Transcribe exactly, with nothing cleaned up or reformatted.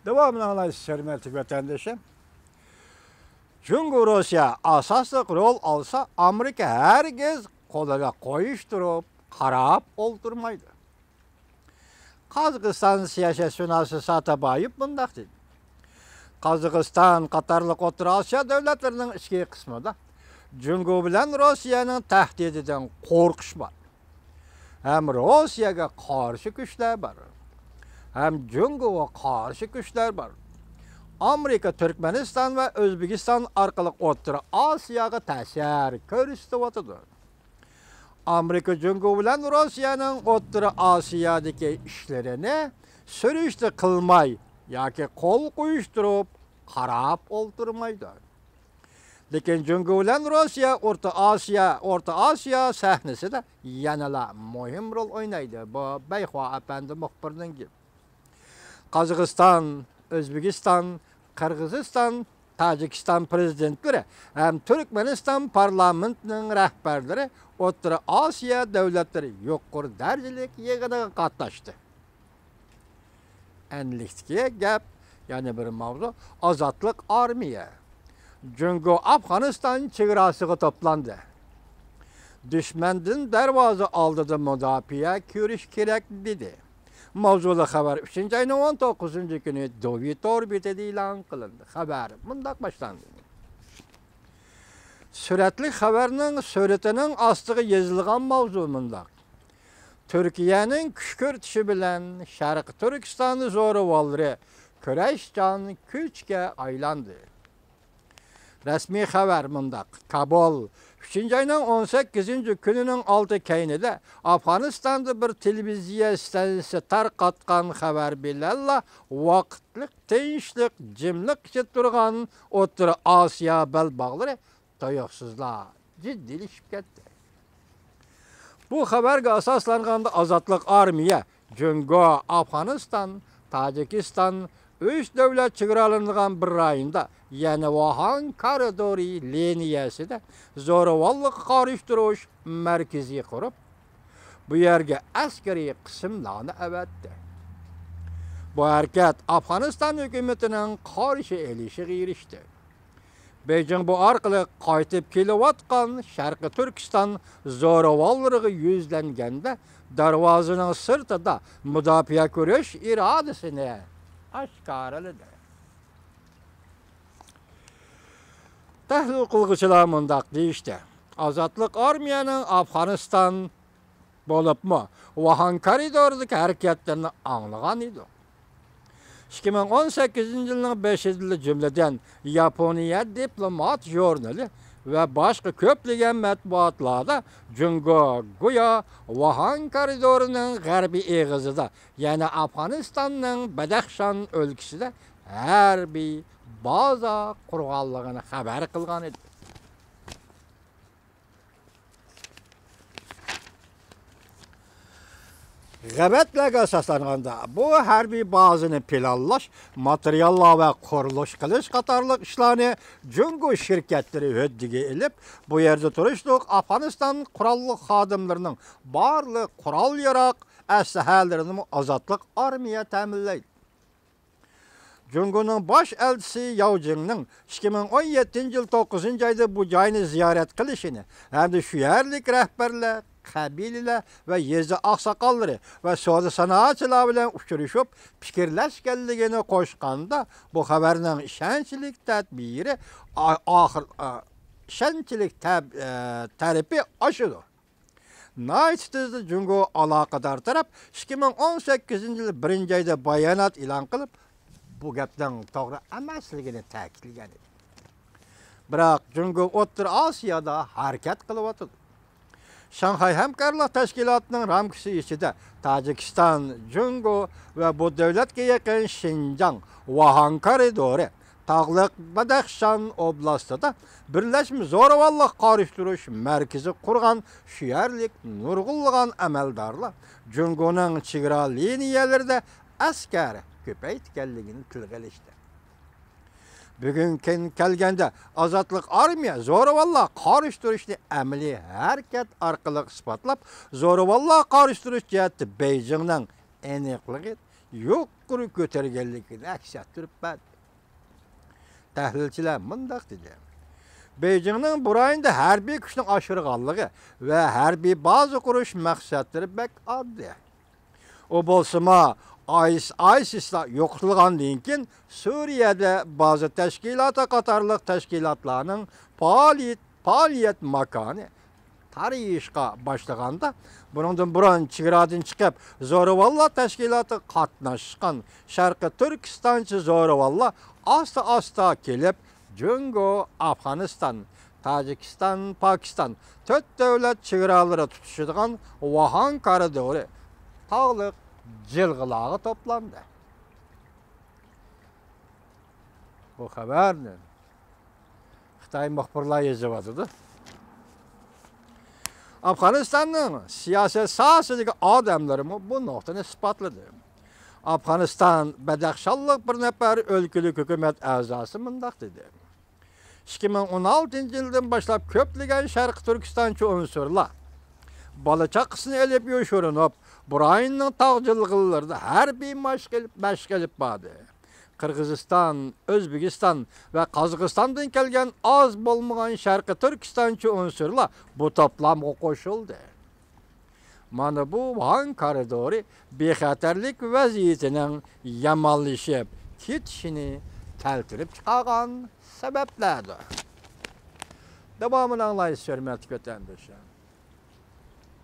داۋامىنى ئاڭلايسىز، ھۆرمەتلىك ۋەتەندىشىم. جۇڭگو روسىيە ئاساسلىق رول ئالسا، ئامېرىكا ھەرگىز قولىدا قويۇشتۇرۇپ، قاراپ ئولتۇرمايدۇ. قازاقىستان سىياسەتشۇناسى ساتابايېۋ مۇنداق دېدى: قازاقىستان قاتارلىق ئوتتۇرا ئاسىيا دۆلەتلىرىنىڭ ئىچكى قىسمىدا جۇڭگو بىلەن روسىيەنىڭ تەھدىتىدىن قورقۇش بار. ھەم روسىيەگە قارشى كۈچلەر بار، ھەم جۇڭگوغا قارشى كۈچلەر بار. ئامېرىكا تۈركمەنىستان ۋە ئۆزبېكىستان ئارقىلىق ئوتتۇرا ئاسىياغا تەسىر كۆرسىتىۋاتىدۇ. ئامېرىكا جۇڭگو بىلەن روسىيەنىڭ ئوتتۇرا ئاسىيادىكى ئىشلىرىنى سۈرۈشتە قىلماي ياكى قول قويۇشتۇرۇپ قاراپ ئولتۇرمايدۇ. لېكىن جۇڭگو بىلەن روسىيە ئورتا ئاسىيا، ئورتا ئاسىيا سەھنىسىدە يەنىلا مۇھىم رول ئوينايدۇ. بۇ بەيخۇا ئەپەندى مۇخبىرنىڭ گېپى. قازاقىستان، ئۆزبېكىستان، قىرغىزىستان، تاجىكىستان پىرېزىدېنتلىرى ھەم تۈركمەنىستان پارلامېنتىنىڭ رەھبەرلىرى ئوتتۇرا ئاسىيا دۆلەتلىرى يۇقىرى دەرىجىلىك يىغىنىغا قاتناشتى. ئەنلىكتىكى گەپ، يەنە بىر ماۋزۇ، ئازادلىق ئارمىيە جۇڭگو ئافغانىستان چېگراسىغا توپلاندى. دۈشمەندىن دەرۋازا ئالدىدا مۇداپىئە كۆرۈش كېرەك، دېدى. ماۋزۇلۇق خەۋەر ئۈچىنچى ئاينىڭ ئون توققۇزىنچى كۈنى دوۋى تور بېتىدە ئېلان قىلىندى. خەۋەر مۇنداق باشلاندى. سۈرەتلىك خەۋەرنىڭ سۈرىتىنىڭ ئاستىغا يېزىلغان ماۋزۇ مۇنداق: تۈركىيەنىڭ كۈشكۈرتۈشى بىلەن شەرقىي تۈركىستان زورىۋاللىرى كۈرەشچان كۈچكە ئايلاندى. رەسمىي خەۋەر مۇنداق: كابۇل، ئۈچىنچى ئاينىڭ ئون سەككىزىنچى كۈنىنىڭ ئالتە كەينىدە ئافغانىستاندا بىر تېلېۋىزىيە ئىستانسىسى تارقاتقان خەۋەر بىلەنلا ۋاقىتلىق تىنچلىق، جىملىق ئىچىدە تۇرغان ئوتتۇرا ئاسىيا بەلباغلىرى تۇيۇقسىزلا جىددىيلىشىپ كەتتى. بۇ خەۋەرگە ئاساسلانغاندا، ئازادلىق ئارمىيە جۇڭگو، ئافغانىستان، تاجىكىستان ئۈچ دۆلەت چېگرالىنىدىغان بىر رايوندا، يەنى ۋاھان كارىدورى لىنىيەسىدە زورىۋاللىققا قارشى تۇرۇش مەركىزى قۇرۇپ، بۇ يەرگە ئەسكىرىي قىسىملارنى ئەۋەتتى. بۇ ھەرىكەت ئافغانىستان ھۆكۈمىتىنىڭ قارشى ئېلىشىغا ئېرىشتى. بېيجىڭ بۇ ئارقىلىق قايتىپ كېلىۋاتقان شەرقىي تۈركىستان زورىۋاللىرىغا يۈزلەنگەندە، دەرۋازىنىڭ سىرتىدا مۇداپىئە كۆرۈش ئىرادىسىنى ئاشكارىلىدى. تەھلىل قىلغۇچىلار مۇنداق دېيىشتى: ئازادلىق ئارمىيەنىڭ ئافغانىستان، بولۇپمۇ ۋاھان كارىدورىدىكى ھەرىكەتلىرىنى ئاڭلىغان ئىدۇق. ئىككى مىڭ ئون سەككىزىنچى يىلنىڭ بېشىدىلا، جۈملىدىن ياپونىيە دىپلومات ژۇرنىلى ۋە باشقا كۆپلىگەن مەتبۇئاتلاردا جۇڭگو گويا ۋاھان كارىدورىنىڭ غەربىي ئېغىزىدا، يەنى ئافغانىستاننىڭ بەدەخشان ئۆلكىسىدە ھەربىي بازا قۇرغانلىقىنى خەۋەر قىلغان ئىدى. خەۋەرلەرگە ئاساسلانغاندا، بۇ ھەربىي بازىنى پىلانلاش، ماتېرىياللار ۋە قۇرۇلۇش قىلىش قاتارلىق ئىشلارنى جۇڭگو شىركەتلىرى ھۆددىگە ئېلىپ، بۇ يەردە تۇرۇشلۇق ئافغانىستان قوراللىق خادىملىرىنىڭ بارلىق قورال-ياراغ ئەسلىھەلىرىنىمۇ ئازادلىق ئارمىيە تەمىنلەيدۇ. جۇڭگونىڭ باش ئەلچىسى ياۋ جىڭنىڭ ئىككى مىڭ ئون يەتتىنچى يىل توققۇزىنچى ئايدا بۇ جاينى زىيارەت قىلىشىنى ھەمدە شۇ يەرلىك رەھبەرلەر، قەبىلىلەر ۋە يېزا ئاقساقاللىرى ۋە سودا سانائەتچىلەر بىلەن ئۇچرىشىپ پىكىرلەشكەنلىكىنى قوشقاندا، بۇ خەۋەرنىڭ ئىشەنچلىك تەدبىرى ئا-، ئاخىر، ئا، ئىشەنچلىك تەب-، ئە، تەرىپى ئاشىدۇ. ناھايىتى تېزلا جۇڭگو ئالاقىدار تەرەپ ئىككى مىڭ ئون سەككىزىنچى يىل بىرىنچى ئايدا بايانات ئېلان قىلىپ، بۇ گەپنىڭ توغرا ئەمەسلىكىنى تەكىتلىگەن ئىدى. بىراق، جۇڭگو ئوتتۇرا ئاسىيادا ھەرىكەت قىلىۋاتىدۇ. شاڭخەي ھەمكارلىق تەشكىلاتىنىڭ رامكىسى ئىچىدە تاجىكىستان، جۇڭگو ۋە بۇ دۆلەتكە يېقىن شىنجاڭ، ۋاھان كارىدورى، تاغلىق بەدەخشان ئوبلاستىدا بىرلەشمە زورىۋاللىققا قارشى تۇرۇش مەركىزى قۇرغان شۇ يەرلىك نۇرغۇنلىغان ئەمەلدارلار جۇڭگونىڭ چېگرا لىنىيەلىرىدە ئەسكەر كۆپەيتكەنلىكىنى تىلغا ئېلىشتى. بۈگۈنكى كەلگەندە، ئازادلىق ئارمىيە زورىۋاللار قارشى تۇرۇشنى ئەمەلىي ھەرىكەت ئارقىلىق ئىسپاتلاپ، زورىۋاللار قارشى تۇرۇش جەھەتتە بېيجىڭنىڭ ئېنىقلىقى يۇقىرى كۆتۈرگەنلىكىنى ئەكس ئەتتۈرۈپ بەردى. تەھلىلچىلەر مۇنداق دېدى: بېيجىڭنىڭ بۇ رايوندا ھەربىي كۈچنى ئاشۇرغانلىقى ۋە ھەربىي بازا قۇرۇش مەقسەتلىرى بەك ئاددىي. ئۇ بولسىمۇ ئايس-، ئايسىسلار يوقىتىلغاندىن كېيىن سۈرىيەدە بازا تەشكىلاتى قاتارلىق تەشكىلاتلارنىڭ پائالىيەت، پائالىيەت ماكانى تارىيىشقا باشلىغاندا، بۇنىڭدىن بۇرۇن چېگرادىن چىقىپ زورىۋاللا تەشكىلاتىغا قاتناشقان شەرقىي تۈركىستانچى زورىۋاللا ئاستا-ئاستا كېلىپ، جۇڭگو، ئافغانىستان، تاجىكىستان، پاكىستان تۆت دۆلەت چېگرالىرى تۇتىشىدىغان ۋاھان كارىدورى تاغلىق جىلغىلارغا توپلاندى. بۇ خەۋەرنى خىتاي مۇخبىرلار يېزىۋاتىدۇ. ئافغانىستاننىڭ سىياسەت ساھەسىدىكى ئادەملىرىمۇ بۇ نۇقتىنى ئىسپاتلىدى. ئافغانىستان بەدەخشانلىق بىر نەپەر ئۆلكىلىك ھۆكۈمەت ئەزاسى مۇنداق دېدى: ئىككى مىڭ ئون ئالتىنچى يىلدىن باشلاپ كۆپلىگەن شەرقىي تۈركىستانچى ئۇنسۇرلار بالا چاقىسىنى ئېلىپ يوشۇرۇنۇپ، بۇ رايوننىڭ تاغ جىلغىلىرىدا ھەربىي مەشىق ئېلىپ، مەشىق ئېلىپ باردى. قىرغىزىستان، ئۆزبېكىستان ۋە قازاقىستاندىن كەلگەن ئاز بولمىغان شەرقىي تۈركىستانچى ئۇنسۇرلار بۇ توپلامغا قوشۇلدى. مانا بۇ ۋاھان كارىدورى بىخەتەرلىك ۋەزىيىتىنىڭ يامانلىشىپ كېتىشىنى كەلتۈرۈپ چىقارغان سەۋەبلەردۇر. داۋامىنى ئاڭلايسىز، ھۆرمەتلىك ۋەتەنداشلار.